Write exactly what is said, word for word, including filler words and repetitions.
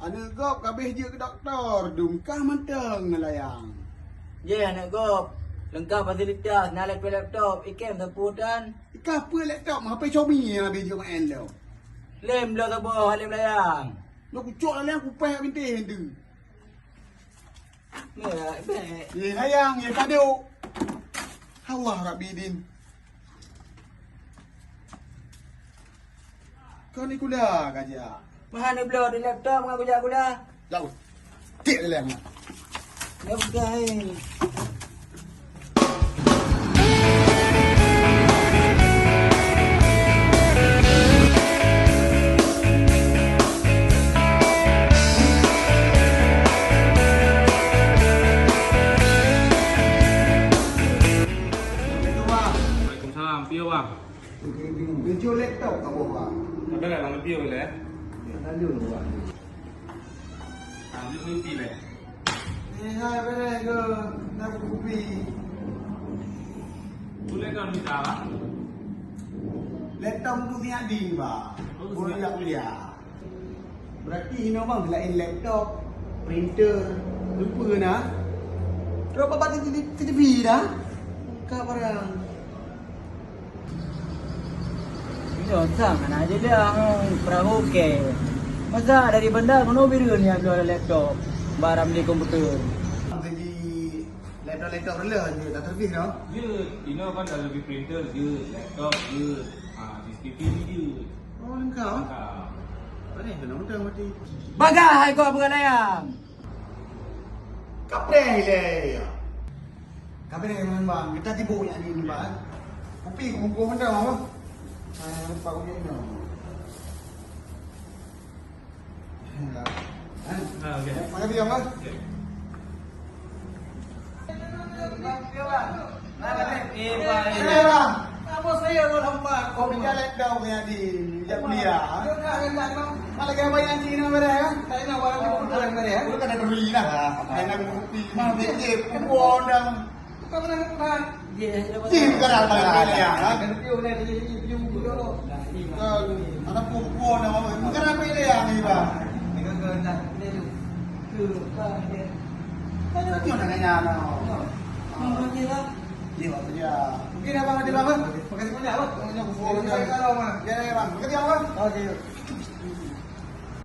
Aneuk gob ka abéh jeuet keu dokto, dum kah mantong neulayang. Jeh aneuk gob, leungkab fasilitas, na laptop-laptop, i kem sapeue tan. I kah peue laptop, mah H P Xiaomi nyang abéh jeuet meu'en lom. Lem bloe saboh, lem layang. Lôn kucok laleng kupèh bintéh tu. Bèk, bèk. Ye sayang, ye paduk. Allah Rabbi din. Kau ni kula ka jak. Meuhan bloe di laptop ngon kujak kula. Jauh. Tik leleng. Ya udah, eh. Assalamualaikum, Bang. Tujuh laptop kamoe, Bang. Ada dah dalam video ni, eh? Ya, ada dua. Ah, ni kopi leh. Eh, hai, beres ke? Nak kopi. Boleh kan minta lah? Laptop untuk si Adi, Pak. Oh, boleh siap. Kuliah. Berarti inoe bang, selain laptop, printer, lupa na. Terus apa C C T V dah? Buka barang. Nyoe sang aneuk jeulaih, perahu ke. Masa dari bandar keunoe Bireuen nyang bloe laptop, barang beli komputer. Jadi laptop-laptop rela je tak servis dah. Jeuet, inoe kan dah lebih printer, jeuet, laptop, jeuet. Ha, C C T V, jeuet. Oh, lengkap. Lengkap. Panéh keunoe mantong mati. Bagah hai kau bukan ayam. Kapreh ilèe. Kapreh memang bang, kita tibuk nyan ni bang. Kopi kubungkus mantong apa? Ah, lupa kopi ni. Ah, okey. Makasih ya, Bang. Okey. Eh, Bang. Eh, Bang. Apa saya kalau hampa? Kau pinjam laptop ni, Adi. Pinjam kuliah. Malah kena bayar cik nak bayar, ya? Tak nak bayar, aku tak nak bayar, ya? Aku tak ada duit lah. Saya nak kopi. Mah, dia je, pukul dah. Bukan pernah nampak. Cik, bukan apa yang dia, ya? Kan, mana pukul dah, bukan apa yang dia, ya, ni, Bang? Dia nak tanya, no. Dia buat kerja. Mungkin abang ada, Bang, eh? Makasih banyak, Bang. Makasih, Bang. Ya, ya, Bang. Makasih, Bang. Okey.